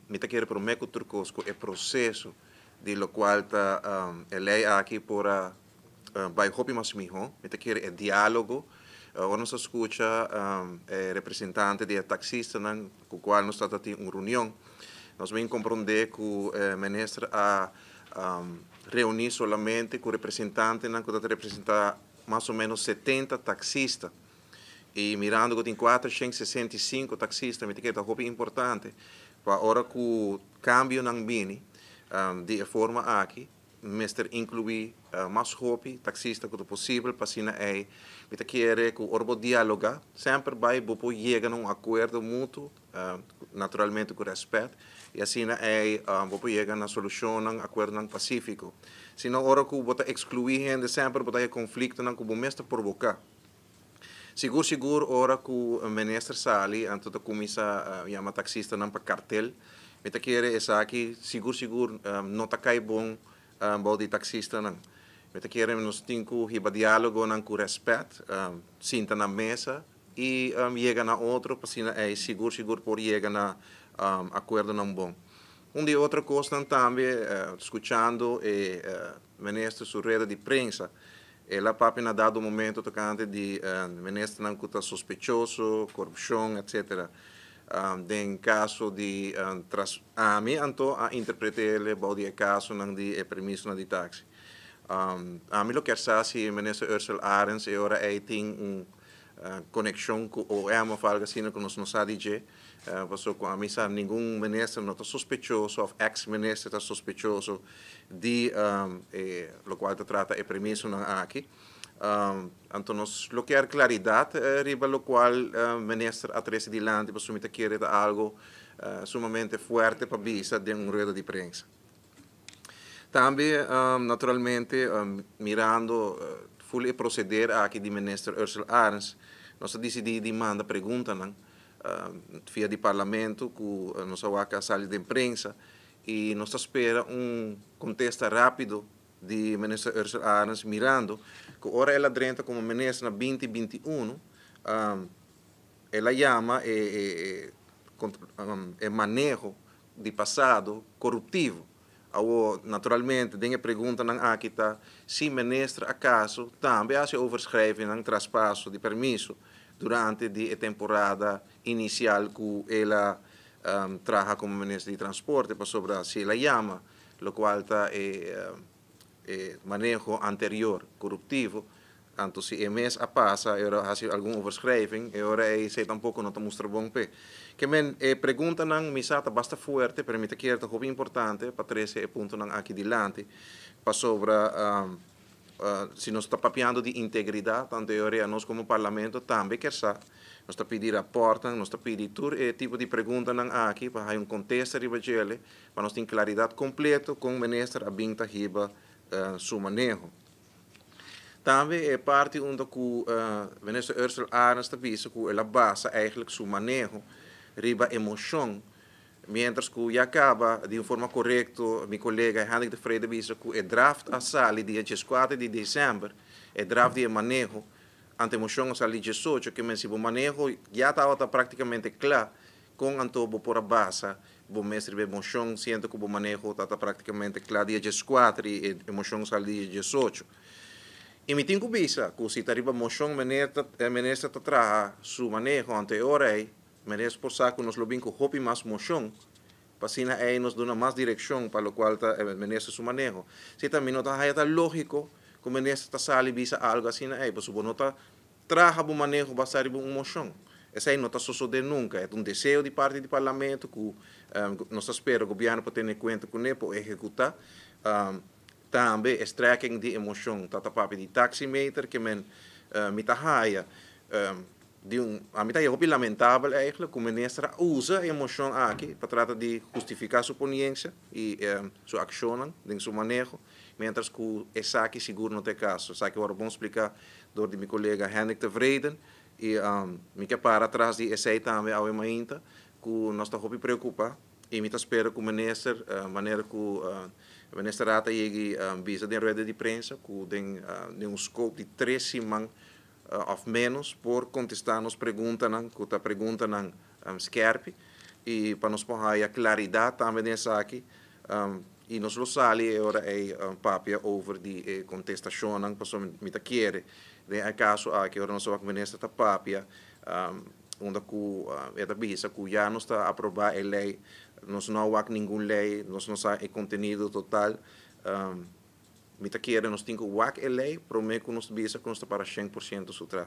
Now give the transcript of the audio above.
Mi ta kere promé ku tur kos ku e proseso di lokual ta e lei aki por a bai hopi mas mihó. Mi ta kere e diálogo, ora nos a skucha e representante di e taksistanan ku kual nos tabata tin un reunion, nos bin komprondé ku e minister a reuní solamente ku representantenan ku ta representá mas o ménos 70 taksista. I mirando ku tin 465 taksista, mi ta kere ta hopi importante pa ora ku kambionan bini di e forma aki, mester inkluí mas hopi taksista ku ta posibel pa asina ei mi ta kere ku ora bo dialogá semper bai bo por yega na un akuerdo mutuo, naturalmente ku rèspèt, i asina ei bo por yega na solushonnan, akuerdonan pasífiko. Sino ora ku bo ta ekskluí hende semper bo ta haña konfliktonan ku bo mes ta proboká. Sigur sigur ora ku minister sali anto ta kuminsá yama taksistanan pa kartel. Mi ta kere esaki sigur sigur no ta kai bon bou di taksistanan. Mi ta kere nos tin ku hiba diálogonan ku rèspèt, sinta na mesa i yega na otro pa asina ei sigur sigur por yega na akuerdonan bon. Un di e otro kosnan tambe skuchando e minister su rueda di prensa, el a papia na dado momento tokante di ministernan ku ta sospechoso, korupshon, etcetera. Den kaso di tras ami anto a interpret'el bou di e kasonan di e permisonan di taksi. Ami lo kier sa si minister Ursell Arends e ora ei tin un konekshon ku OM òf algu asina ku nos no sa di dje. Pasobra ku ami sa ningun minister no ta sospechoso òf eks minister ta sospechoso di e lokual ta trata e permisonan aki. Anto nos lo kier klaridat riba lokual minister a trese dilanti pasobra mi ta kere ta algu sumamente fuerte pa bisa den un rueda di prensa. Tambe naturalmente mirando ful e proceder aki di minister Ursell Arends nos a dicidi di manda preguntanan via di parlamento cu nos a wak a sali den prensa y nos ta spera un contesta rapido di minister Ursell Arends mirando cu ora el a drenta como minister na 2021 el a yama e maneho di pasado koruptivo. Awor, naturalmente, den e preguntanan aki ta si minister akaso tambe a hasi overschrijvingnan, traspaso di permiso, durante di e temporada inisial ku el a traha komo minister di transporte, pasobra si el a yama lokual ta e e maneho anterior koruptivo, anto si e mes a pasa e ora hasi algun overschrijving, e ora ei esei tampoko no ta mustra bon p'e. Ke men, e preguntanan mi sa ta basta fuerte, pero mi ta kere ta hopi importante pa trese e puntonan aki dilanti, pasobra si nos ta papiando di integridat, anto e ora ei anos komo parlamento tambe kier sa. Nos ta pidi raportnan, nos ta pidi tur e tipo di preguntanan aki pa haya un kontesta riba djele, Pa nos tin claridad completo con minister a bin ta hiba su maneho. Tambe e parti unda cu minister Ursell Arends ta bisa cu el a basa eigenlijk su maneho riba emocion, mientras cu ya caba di un forma corecto mi colega Hendrik de Vrede bisa cu e draft a sali dia 14 di december, e draft di e maneho, ante emocion a sali 18, ke men si bo maneho ya tabata practicamente cla, con anto bo por a basa bo mes riba e mocion, siento cu bo maneho ta ta practicamente cla dia 14 y e mocion sali dia 18. Y mi tin cu bisa cu si ta riba mocion minister ta traha su maneho, anto e ora ey minister por sa cu nos lo bin cu hopi mas mocion pa asina ey nos duna mas direccion pa locual ta e minister su maneho. Si ta mi no ta haya ta logico cu minister ta sali bisa algo asina ey, pasobra bo no ta traha bo maneho basa riba un mocion. Esey no ta sosode nunca. E ta un deseo di parti di Parlamento cu nos ta spera gobierno por tene cuenta cune, por ehecuta. Tambe e strekking di e mocion ta ta papia di taximeter ke men mi ta haya di un, ami ta haya hopi lamentabel eigenlijk cu minister a usa e mocion aki pa trata di hustifica su poniencia y su accionnan den su maneho, mientras cu esaki sigur no ta e caso. Esaki worde bon splica dor di mi colega Hendrik Tevreden y mi ke para tras di esey tambe awe mainta cu nos ta hopi preocupa y mi ta spera cu minister, manera cu minister Raad a yegi bisa den rueda di prensa cu den un scope di tres siman of menos por contesta nos preguntanan cu ta preguntanan skerpi. I pa nos por klaridat tambe den esaki. I nos lo sali ora e papia over di kontestashon, pasobra mi ta kere den e kaso aki, ora nos minister ta papia, unda ku e ta bisa ku ya nos ta aprobá e lei, nos no a wak ningun lei, nos no sa e kontenido total. Mi ta kere nos tin ku wak e lei, promé ku nos bisa ku nos ta para 100% su tras.